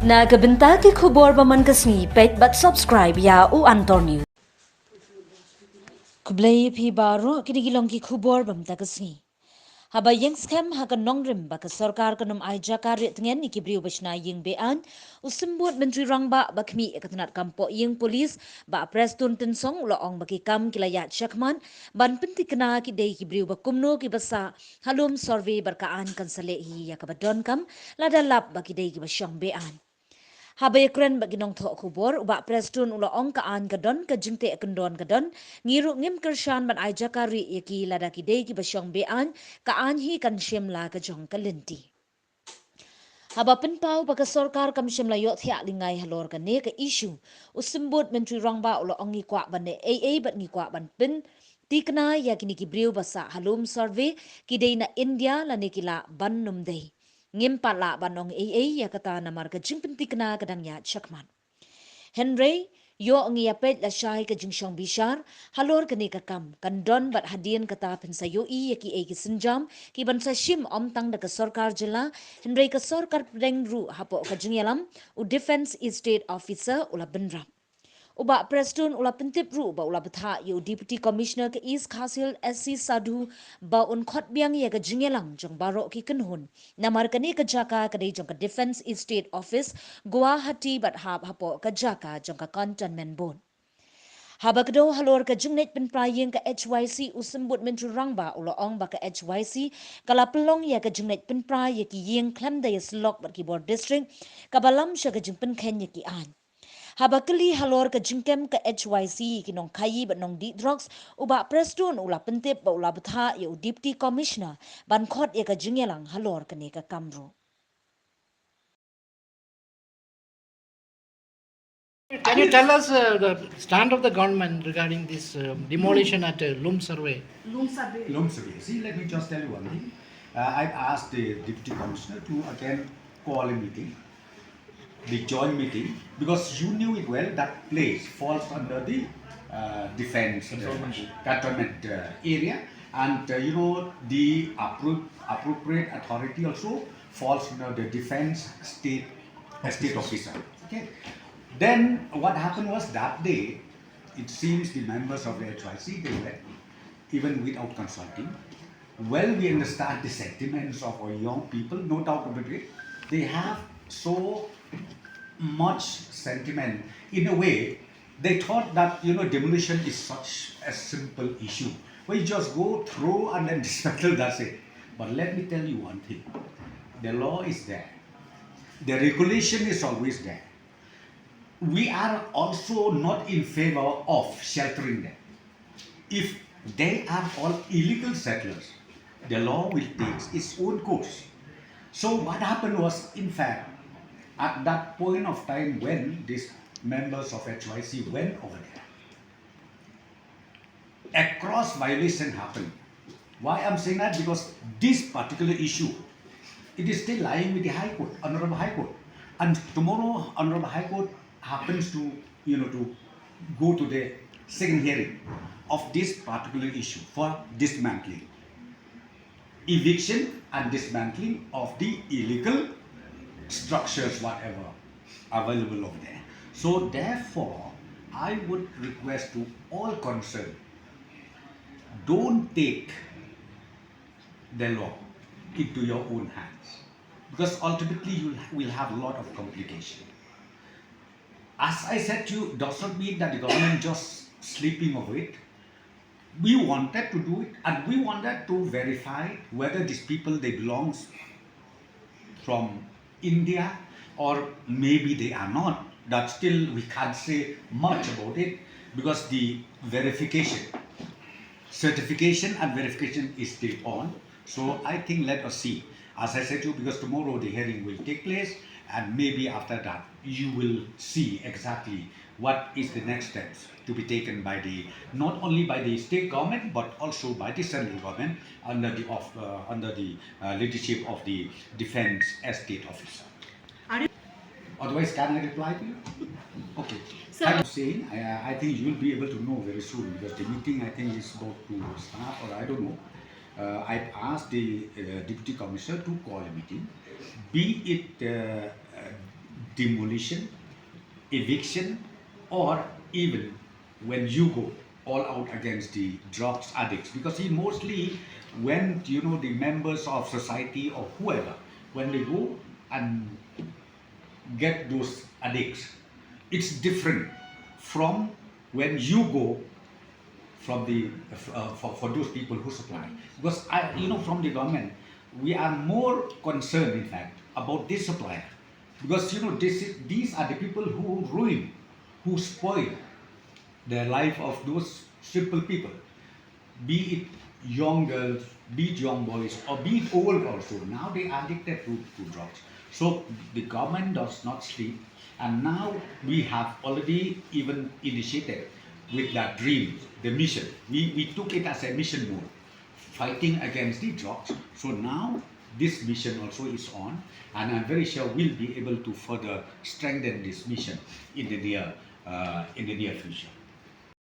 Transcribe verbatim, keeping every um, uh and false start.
Na ka bynta ki khubor ba man ka sngi, peit bad subscribe ïa u Antor News. Khublei phi baroh, kine ki long ki khubor ba mynta ka sngi. Haba ïeng skhem ha ka nongrim ba ka sorkar kan ym ai jaka rieh tngen ïa ki briew ba shna ïing be-aiñ, u Symbud Myntri Rangbah ba khmih ïa ka tnat kam poh ïing police, Bah Prestone Tynsong, u la ong ba ki kam ki la ïaid shakhmat ban pynthikna ki dei ki briew ba kumno kiba sah ha lum survey bad ka aiñ kan sa leh hi ïa kaba donkam, lada lap ba ki dei kiba shong be-aiñ. Haba ïakren bad ki nongthoh khubor, u Bah Prestone u la ong ka aiñ ka don, ka jingteh kyndon ka don, ngi ruh ngim kyrshan ban ai jaka rieh ïa ki lada ki dei kiba shong be-aiñ, ka aiñ hi kan shim la ka jong ka lynti. Haba pynpaw ba ka sorkar kam shym la ïohthiah lyngngai halor kane ka issue, u Symbud Myntri Rangbah u la ong ngi kwah ban leh ei ei bad ngi kwah ban pynthikna ïa kine ki briew ba sah ha lum survey, ki dei na India lane ki lah ban ym dei. Ngim pat lah ban ong ei ei ïa kata namar ka jingpynthikna ka dang ïaid shakhmat. Hynrei ïoh ngi ïa peit lashai ka jingshong bishar halor kane ka kam, kan don bad hadien kata phin sa ïohi ïa kiei ki sienjam kiban sa shim ym tang da ka sorkar jylla, hynrei ka sorkar pdeng ruh. Hapoh ka jingïalam, u Defence Estate Officer u la bynrap. U Bah Prestone u la pyntip ruh ba u la bthah ïa u Deputy Commissioner ka East Khasi Hills, S C Sadhu, ba un khot biang ïa ka jingïalang jong baroh ki kynhun, namar kane ka jaka ka dei jong ka Defence Estate Office, Guwahati, bad hap hapoh ka jaka jong ka Cantonment Board. Haba kdew halor ka jingleit pynpra ïing ka H Y C, u Symbud Myntri Rangbah u la ong ba ka H Y C ka la pynlong ïa ka jingleit pynpra ïa ki ïing khlem da ïasyllok bad ki bor district, kaba lam sha ka jingpynkheiñ ïa ki aiñ. Haba kylli halor ka jingkem ka H Y C ïa ki nongkhaïi bad nongdih drugs, u Bah Prestone u la pyntip ba u la bthah ïa u Deputy Commissioner ban khot ïa ka jingïalang halor kane ka kam ruh. Can you tell us uh, the stand of the government regarding this uh, demolition at uh, Lum Survey? Lum survey. Lum survey. See, let me just tell you one thing. Uh, I asked the deputy commissioner to again call a meeting, the joint meeting, because you knew it well that place falls under the uh, defense uh, Cantonment. Cantonment uh, area, and uh, you know the appro- appropriate authority also falls under the defense state uh, state officer. Okay. Then what happened was that day, it seems the members of the H Y C, they were, even without consulting, well, we understand the sentiments of our young people, no doubt about it. They have so much sentiment. In a way, they thought that, you know, demolition is such a simple issue. We just go through and then dismantle, that's it. But let me tell you one thing. The law is there. The regulation is always there. We are also not in favor of sheltering them. If they are all illegal settlers, the law will take its own course. So what happened was, in fact, at that point of time when these members of H Y C went over there, a cross violation happened. Why I'm saying that? Because this particular issue, it is still lying with the High Court, Honorable High Court. And tomorrow, Honorable High Court happens to, you know, to go to the second hearing of this particular issue for dismantling, eviction and dismantling of the illegal structures, whatever available over there. So therefore, I would request to all concerned, don't take the law into your own hands, because ultimately you will have a lot of complication. As I said to you, does not mean that the government just sleeping over it. We wanted to do it, and we wanted to verify whether these people, they belongs from India, or maybe they are not. That still we can't say much about it, because the verification, certification and verification is still on. So I think let us see. As I said to you, because tomorrow the hearing will take place, and maybe after that you will see exactly what is the next steps to be taken by the, not only by the state government but also by the central government under the of uh, under the uh, leadership of the defense estate officer. Otherwise, can I reply to you? Okay. Sir. I'm saying, I, I think you'll be able to know very soon, because the meeting, I think, is about to start, or I don't know. Uh, I asked the uh, deputy commissioner to call a meeting, be it uh, uh, demolition, eviction, or even when you go all out against the drugs addicts, because he mostly, when, you know, the members of society or whoever, when they go and get those addicts, it's different from when you go from the uh, for, for those people who supply. Because I, you know, from the government, we are more concerned, in fact, about this supplier, because, you know, this is, these are the people who ruin, who spoil the life of those simple people, be it young girls, be it young boys, or be it old also. Now they are addicted to, to drugs. So the government does not sleep, and now we have already even initiated with that dream, the mission. We, we took it as a mission mode, fighting against the drugs. So now this mission also is on, and I'm very sure we'll be able to further strengthen this mission in the near, uh, in the near future.